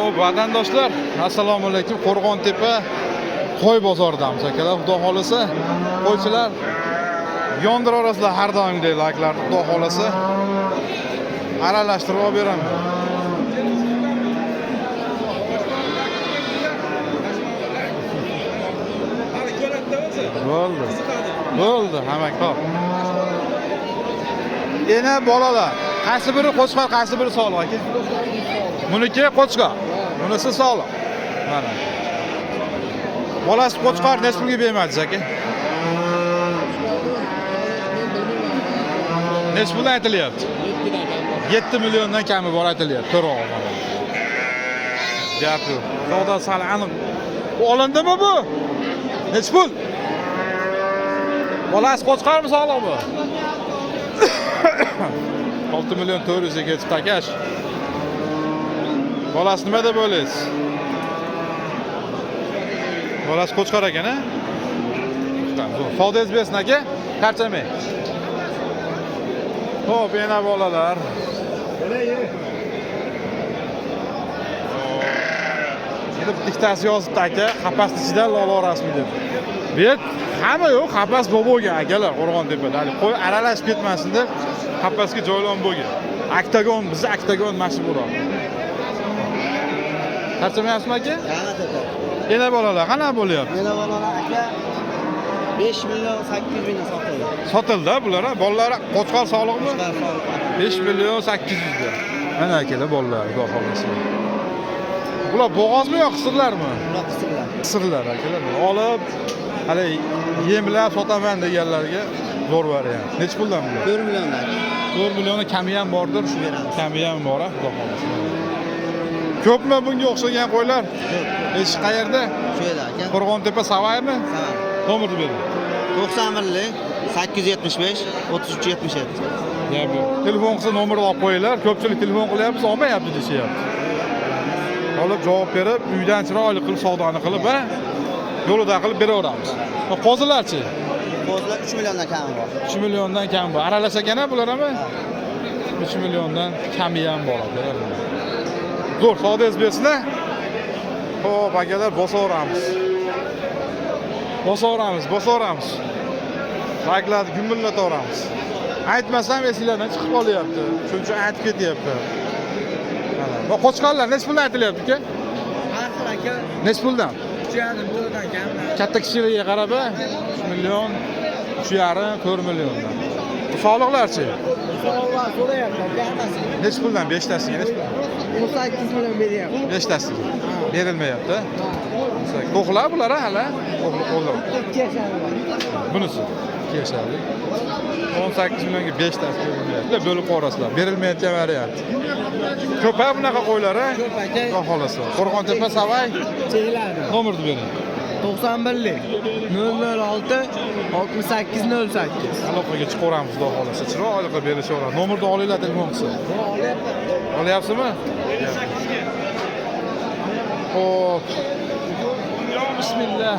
Xo'p, vatandoshlar, assalomu alaykum. Qo'rg'ontepa qo'y bozoridamiz akalar. Xudo xolasa, qo'ychilar yondiraverasizlar har doimgidek layklarni, xudo xolasa. Aralashtirib olib beraman. Bo'ldi. Bo'ldi, hamma top. Ena bolalar, qaysi biri qo'chqor, qaysi biri soliq aka? Buniki qo'chqor, bunisi soliq. Mana. Bolasi qo'chqor necha pulga bermadingiz aka? Necha puldan aytilyapti? 7 milliondan kami bor aytilyapti. To'rog'i mana. Gap yo'q. Savdo sal aniq. Bu olindimi bu? Necha pul? Bolasi qo'chqormi, soliqmi? 6 million 400 ga ketibdi akash. Bolasi nima deb o'ylaysiz? Bolasi qo'chqor ekan, a? Savdoyingiz bersin aka, charchamang. Xo'p, yana bolalar. Endi bittasi yozibdi aka, qafasni ichidan lola orasmi deb. Bu yer hamma yo'q, qafas bo'lib bo'lgan akalar Qo'rg'ontepada. Hali qo'y aralashib ketmasin deb qafasga joylanib bo'lgan. Oktagon, bizni oktagon mana shu bo'ladi. Charchamayapsizmi aka? Rahmat aka. Yana bolalar qanaqa bo'lyapti? Yana bolalar aka 5 million 800 mingdan sotildi. Sotildi bular, a? Bolalar qo'chqor soliqmi? Qo'chqor soliq. 5 million 800 ga. Mana akalar bolalar, xudo xohlasa. Bular bo'g'ozmi yo qisirlarmi? Bular qisirlar. Qisirlar akalar. Olib, hali yemlab sotaman deganlarga zo'r variant. Necha puldan bular? 4 milliondan. 4 millioni kami ham bordir. Shu beramiz. Kami ham bor, a, xudo xohlasa. Ko'pmi bunga o'xshagan qo'ylar? Ko'p. Eshik qayerda? Shu yerda aka. Qo'rg'ontepa Savaymi? Savay. Nomerni bering. 91 875 33 77. Gap yo'q. Telefon qilsa nomerni olib qo'yinglar. Ko'pchilik telefon qilyapmiz, olmayapti deyishyapti. Olib javob berib, uydan chiroyli qilib savdoni qilib, ha? Yo'lida qilib beraveramiz. Qo'zilarchi? Qo'zilar 3 milliondan kami bor. 3 milliondan kam bor. Aralash ekan bular ham? 3 milliondan kami ham bor akalar. Zo'r, savdoyingiz bersin. Xo'p, akalar, bosaveramiz. Bosaveramiz, bosaveramiz. Layklarni gumillataveramiz. Aytmasam esinglardan chiqib qolyapti. Shuning uchun aytib ketyapti. Mana. Bu qo'chqorlar necha puldan aytilyapti aka? Har xil aka. Necha puldan? 3,5 to'rtdan kam. Katta kishilarga qarab, 3 million, 3,5, 4 milliondan. Bu soliqlarchi? Soliqlar so'rayapti aka hammasi. Necha puldan? 5 tasiga necha puldan? 18 million beryapti. 5 tasiga. Berilmayapti. To'qlar bular hali? To'qli qo'llar. 2 yashar. Bunisi 2 yasharlik. 18 millionga 5 tasi berilmayapti. Bo'lib qo'rasizlar. Berilmayotgan variant. Ko'p ha bunaqa qo'ylar, ha? Ko'p aka. Xudo xohlasa. Qo'rg'ontepa Savay Chekiladi. nomerni bering. 91 006 68 08. Aloqaga chiqaveramiz xudo xohlasa. Chiroyli qilib berishaveradi. Nomerni olinglar telefon qilsa. Olyapsizmi? Xo'p. Yo bismillah.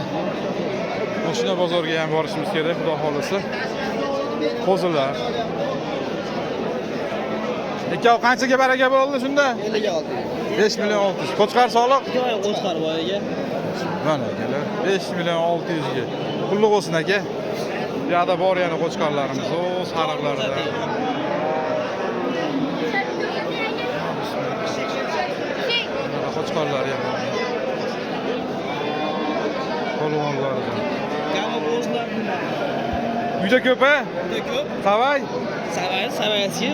Mashina bozorga ham borishimiz kerak, xudo xohlasa. Qo'zilar. Ikkov qanchaga baraka bo'ldi shunda? 56. 5 million 600. Qo'chqor soliq? 2 oy qo'chqor boyaga. Mana akalar, 5 million 600 ga. Qulluq bo'lsin aka. Bu yoqda bor yana qo'chqorlarimiz, o sariqlardan. Bunaqa qo'chqorlar ham bor. Polvonlardan. Uyda ko'p a? Juda ko'p. Savay? Savay, Savayski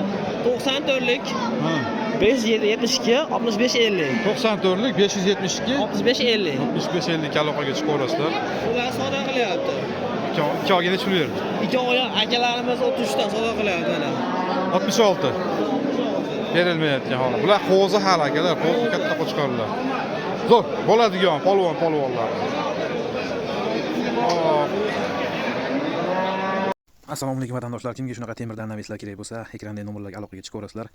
94lik Ha. 572 65 50. 94lik 572 65 50. 65 50 aloqaga chiqaverasizlar. Ular savdo qilyapti. Ikkoviga necha pul berdi? Ikki oy akalarimiz 33 dan savdo qilyapti mana. 66. Berilmayotgan holat. Bular qo'zi hali akalar, qo'zi katta qo'chqorlar. Zo'r, bo'ladigan polvon polvonlar. Hop. Assalomu alaykum vatandoshlar. Kimga shunaqa temirdan naveslar kerak bo'lsa, ekrandagi nomerlarga aloqaga chiqaverasizlar.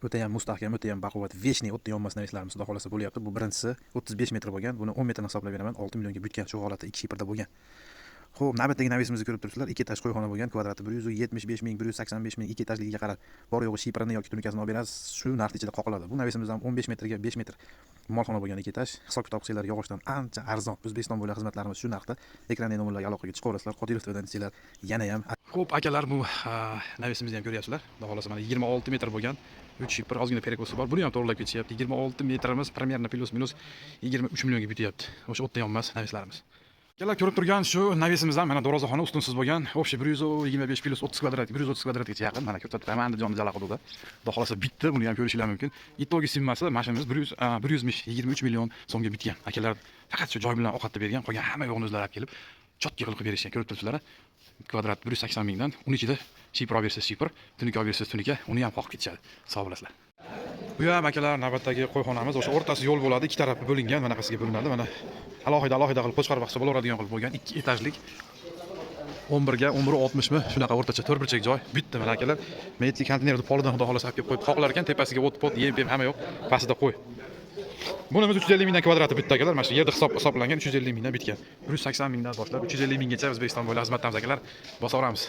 O'ta ham mustahkam, o'ta ham baquvvat, vechniy, o'tda yonmas naveslarimiz xudo xolasa bo'lyapti. Bu birinchisi 35 metr bo'lgan. Buni 10 metrni hisoblab beraman. 6 millionga bitgan shu holatda 2 shipirda bo'lgan. Xo'p, navbatdagi навес imizni ko'rib turibsizlar. Ikki etaj qo'yxona bo'lgan, kvadrati 175 ming, 185 ming, ikki etajligiga qarab bor yo'g'i шипер ini yoki tunukasini olib berasiz, shu narx ichida qoqiladi. Bu навес imiz ham 15 metrga 5 metr molxona bo'lgan ikki etaj. Hisob kitob qilsanglar yog'ochdan ancha arzon. O'zbekiston bo'ylab xizmatlarimiz shu narxda. Ekrandagi nomerlarga aloqaga chiqaverasizlar. Qodirov TVdan desanglar yana ham. Xo'p, akalar, bu навес imizni ham ko'ryapsizlar. Xudo xohlasa mana 26 metr bo'lgan 3 шипер, ozgina перекос i bor. Buni ham to'g'rilab ketishyapti. 26 metrimiz примерно плюс-минус 23 millionga bityapti. O'sha o'tda yonmas навес larimiz. Akalar, ko'rib turgan shu навес imizdan mana darvozaxona ustunsiz bo'lgan. Общий 125 плюс 30 kvadrat, 130 kvadratgacha yaqin. Mana ko'rsatib turaman, Andijonda Jala hududi. Xudo xohlasa bitta, buni ham ko'rishinglar mumkin. Итоги summasi mashinamiz 100 100 23 million so'mga bitgan. Akalar faqat shu joy bilan ovqatni bergan, qolgan hamma yo'g'ini o'zlari olib kelib, чётко qilib berishgan. Ko'rib turibsizlar. Kvadrat 180 mingdan, uni ichida шипер olib bersangiz шипер, tunuka olib bersangiz tunuka, uni ham qoqib ketishadi. Sog' bo'lasizlar. Bu ham akalar navbatdagi qo'yxonamiz. O'sha o'rtasi yo'l bo'ladi, ikki tarafi bo'lingan, manaqasiga bo'linadi. Mana alohida alohida qilib qo'chqor baqsa bo'laveradigan qilib bo'lgan ikki etajlik 11 ga 11.60 mi shunaqa o'rtacha to'rtburchak joy. Bitta mana akalar metli konteynerni polidan xudo xohlasa olib kelib qo'yib qoqilar ekan, tepasiga o't pot yem pem hamma yo'q, pastida qo'y. Bunimiz 350 mingdan kvadrati bitta akalar, mana shu yerda hisob hisoblangan 350 mingdan bitgan. 180 mingdan boshlab 350 minggacha O'zbekiston bo'ylab xizmatdamiz akalar. Bosaveramiz.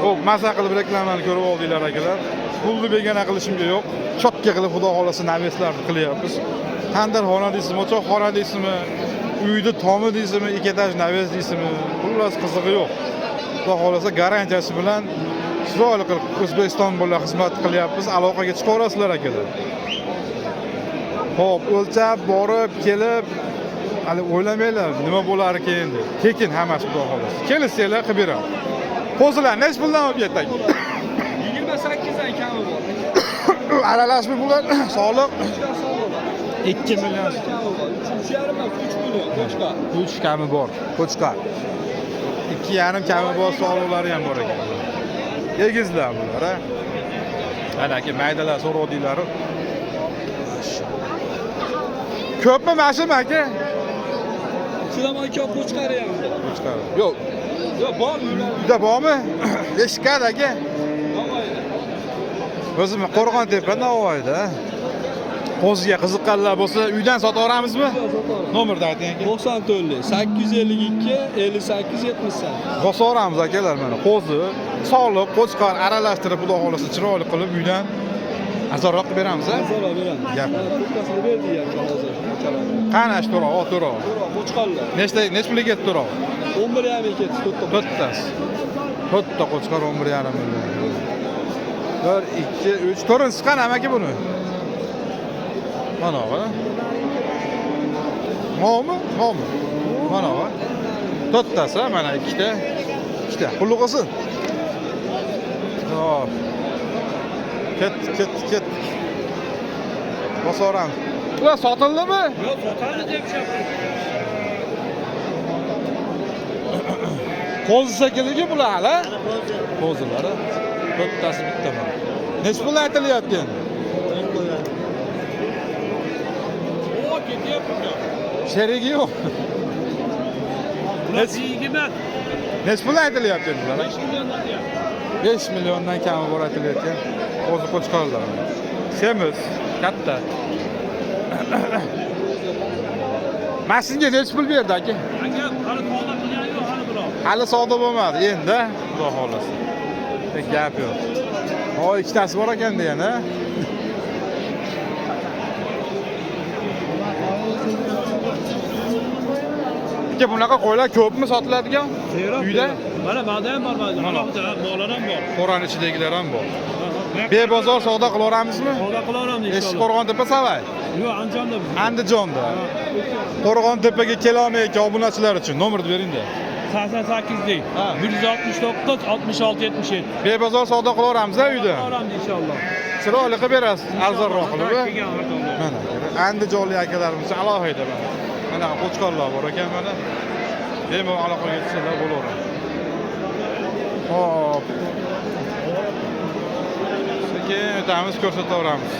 Xo'p, maza qilib reklamani ko'rib oldinglar akalar. Pulni begona qilishimga yo'q. Чётко qilib xudo xohlasa навес larni qilyapmiz. Tandirxona deysizmi, o'choqxona deysizmi, uyni tomi deysizmi, ikki etaj навес deysizmi, xullas qizig'i yo'q. Xudo xohlasa garantiyasi bilan chiroyli qilib O'zbekiston bo'ylab xizmat qilyapmiz. Aloqaga chiqaverasizlar akalar. Xo'p, o'lchab borib, kelib hali o'ylamanglar nima bo'lar ekan deb. Tekin hammasi xudo xohlasa. Kelishsanglar qilib beramiz. Qo'zilar nechi puldan olib ketdik? 28 dan kami bor. Aralashmi bular? Soliq 2 million. Kami bor. 3,5 emas, 3 million qo'chqor. 3 kami bor. Qo'chqor. 2,5 kami bor, soliqlari ham bor ekan. Egizlar bular, ha. Ana aka maydalar so'rovdinglar. Ko'pmi mashim aka? Shular aka qo'chqori ham bor. Qo'chqor. Yo'q, Yo'q, bor ular. uyda bormi? Eshikada aka. O'zim Qo'rg'ontepa Navoiyda. Qo'ziga qiziqqanlar bo'lsa, uydan sotib olamizmi? Nomerni ayting aka. 94 852 58 78. Bosaveramiz akalar mana qo'zi, soliq, qo'chqor aralashtirib xudo xohlasa chiroyli qilib uydan arzonroq qilib beramiz, a? Arzonroq beramiz. Gap. To'rttasini berdik aka hozir. Akalar. Qani shu to'rov, to'rov. To'rov qo'chqorlar. Nechta nech pulga ketdi to'rov? 11,5 ketdi to'rtta. To'rttasi. To'rtta qo'chqor 11,5 million. 1 2 3 to'rtinchisi qani amaki buni? Mana bu. Mo'mi? Mo'mi? Mana bu. To'rttasi mana ikkita. Ikkita. Pulli qilsin. Hop. Ketdik, ketdik, ketdik. Bosaveramiz. Ular sotildimi? Yo'q, sotadi deb Qo'zi shekilli bular hali? Qo'zilari. To'rttasi bitta mana. Nechi pul aytilyapti endi? O ketyapti. Sherigi yo'q. Bular 20. Nechi pul aytilyapti endi bular? 5 milliondan deyapti. 5 milliondan kami bor aytilayotgan qo'zi qo'chqorlar. Semiz, katta. Mashinga nechi pul berdi aka? Aka, hali savdo qilgani yo'q, hali birov. Hali savdo bo'lmadi, endi xudo xohlasa. Gap yo'q. O, ikkitasi bor ekanda yana. Aka, bunaqa qo'ylar ko'pmi sotiladigan? Uyda? Mana manda ham bor, manda. Mana. Mollar ham bor. Qo'rani ichidagilar ham bor. Bebozor savdo qilaveramizmi? Savdo qilaveramiz Eshik Qo'rg'ontepa Savay. Yo'q, Andijonda biz. Andijonda. Qo'rg'ontepaga kelolmayotgan obunachilar uchun nomerni bering-da. 88lik. Ha. 169 66 77. Bebozor savdo qilaveramiz uyda. Qilaveramiz inshaalloh. Chiroyli qilib berasiz, arzonroq qilib. a? Kelgan Mana Andijonlik akalarimiz alohida mana. Mana qo'chqorlar bor ekan mana. Bemalol aloqaga tushsalar bo'laveradi. Xo'p. Sekin o'tamiz, ko'rsataveramiz.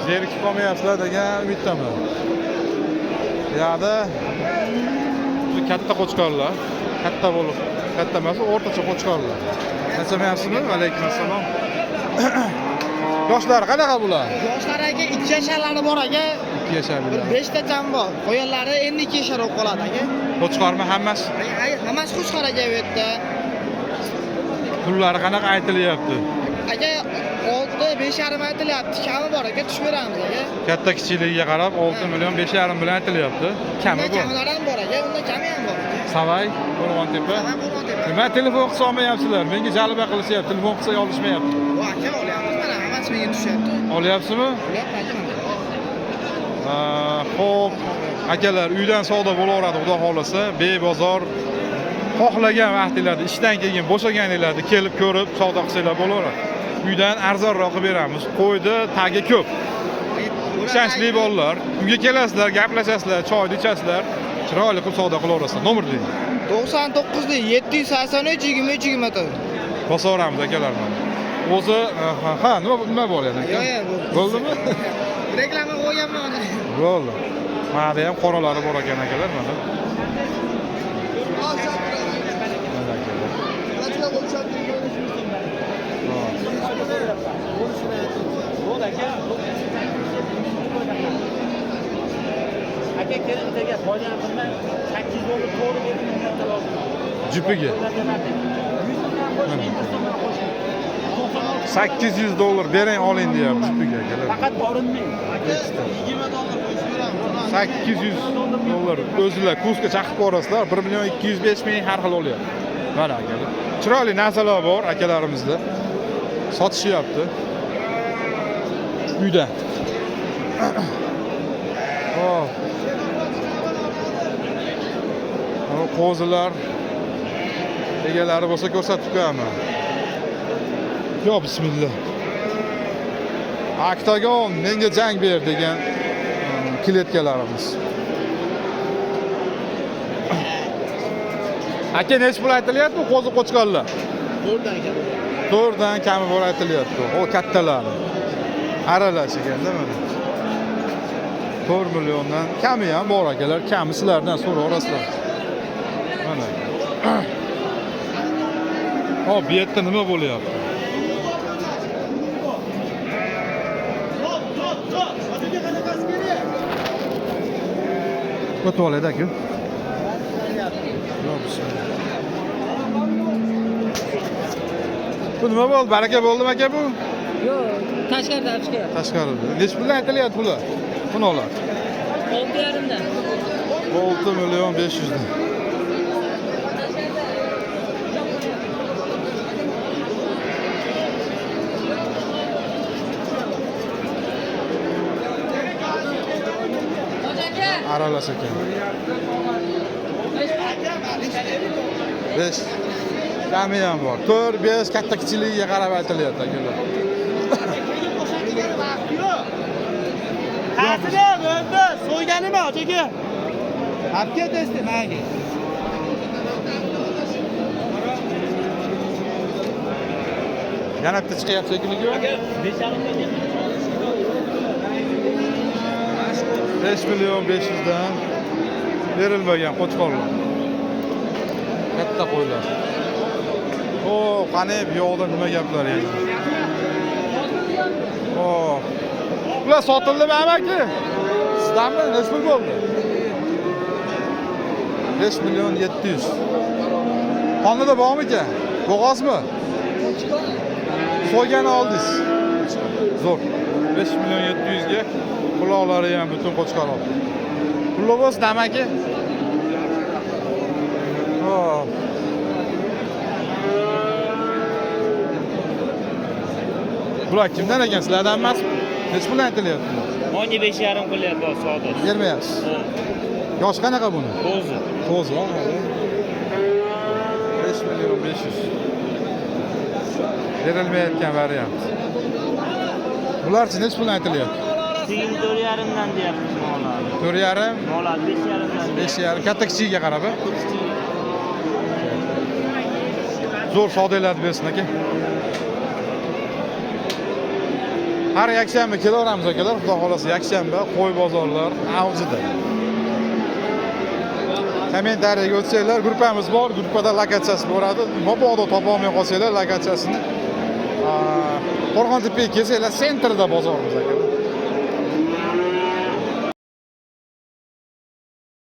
Zerikib qolmayapsizlar degan umiddaman. Bu yoqda shu katta qo'chqorlar, katta bo'lib, katta emas, o'rtacha qo'chqorlar. Charchamayapsizmi? Alaykum assalom. Yoshlari qanaqa bular? Yoshlar aka 2 yasharlari bor aka. 2 yasharlar. 5 tacham bor. Qo'yanlari endi 2 yashar bo'lib qoladi aka. Qo'chqormi hammasi? Hammasi qo'chqor aka bu yerda. Pullari qanaqa aytilyapti? Aka 6 5,5 aytilyapti. Kami bor aka, tushib beramiz aka. Katta kichikligiga qarab 6 million 5,5 bilan aytilyapti. Kami Undan bor. Kamlari ham bor aka, undan kami ham bor. Savay, Qo'rg'ontepa. Savay, Qo'rg'ontepa. Nima telefon qilsa olmayapsizlar? Menga jalba qilishyapti, telefon qilsa olishmayapti. Bu aka olyapmiz mana, hammasi menga tushyapti. Olyapsizmi? Olyapman aka mana. Xo'p, akalar, uydan savdo bo'laveradi, xudo xohlasa, bebozor xohlagan vaqtinglarda, ishdan keyin bo'shaganinglarda kelib ko'rib savdo qilsanglar bo'laveradi. Uydan arzonroq qilib beramiz. Qo'yda tagi ko'p. Ishonchli bolalar. Uyga kelasizlar, gaplashasizlar, choyni ichasizlar, chiroyli qilib savdo qilaverasizlar. Nomer deng. 99 783 23 24. Bosaveramiz akalar mana. O'zi ha, nima bor yana? Yo'q, yo'q, Bo'ldimi? Reklama qo'yganman. Bo'ldi. Mana ham qoralari bor ekan akalar mana. Mana akalar. Aka keling aka, foydani qilmang. 8 dollar to'g'ri berib katta lozim. Jupiga. 800 dollar bering oling deyapti jupiga akalar. Faqat orinmang. 20 dollar qo'shib beramiz. 800 dollar o'zinglar kursga chaqib ko'rasizlar, 1 million 205 ming har xil olyapti. Mana akalar. Chiroyli narsalar bor akalarimizda. Sotishyapti. Uyda. Xo'p. Mana qo'zilar egalari bo'lsa ko'rsatib qo'yaman. Yo bismillah. Oktagon menga jang ber degan kletkalarimiz. Aka necha pul aytilyapti bu qo'zi qo'chqorlar? 4 dan kami. 4 dan kami bor aytilyapti. O kattalari. Aralash ekanda mana. 4 milliondan kami ham bor akalar, kami sizlardan so'raverasizlar. Mana. Hop, bu yerda nima bo'lyapti? O'tib oladi aka. Yo'q, bismillah. Bu nima bo'ldi? Baraka bo'ldimi aka bu? Yo'q, tashqarida olib chiqyapti. Tashqarida. Necha puldan aytilyapti bular? Buni oladi. 6,5dan. 6 million 500 dan. Aralash ekan. 5 kami ham bor. 4, 5 katta kichikligiga qarab aytilyapti akalar. Qasida o'ldi, so'yganimi aka? Olib ketasiz menga. Yana bitta chiqyapti shekilli. Aka, 5,5 5 million 500 dan berilmagan qo'chqorlar. Katta qo'ylar. O, qani bu yoqda nima gaplar endi? O. Bular sotildimi amaki? Sizdanmi? Necha pul bo'ldi? 5 million 700. Qonida bormikan? Bo'g'ozmi? So'ygani oldingiz. Zo'r. 5 million 700 ga quloqlari ham butun qo'chqor oldi. Pulli bo'lsin amaki. Xo'p. Bular kimdan ekan? Sizlardan emasmi? Necha puldan aytilyapti? 15,5 qilyapti savdo. Bermayapsiz. Yoshi qanaqa buni? Qo'zi. Qo'zi, 5 million 500. Berilmayotgan variant. Bularchi necha puldan aytilyapti? 4,5dan deyapmiz mollar. 4,5, Mollar 5,5dan. 5,5 katta kichigiga qarab. Zo'r savdolarni bersin aka. Har yakshanba kelaveramiz akalar, xudo xolasa yakshanba qo'y bozorlar avjida. Kommentariyaga o'tsanglar, gruppamiz bor, gruppada lokatsiyasi boradi. Mabodo topa olmay qolsanglar lokatsiyasini Qo'rg'ontepaga kelsanglar, центр da bozorimiz, aka.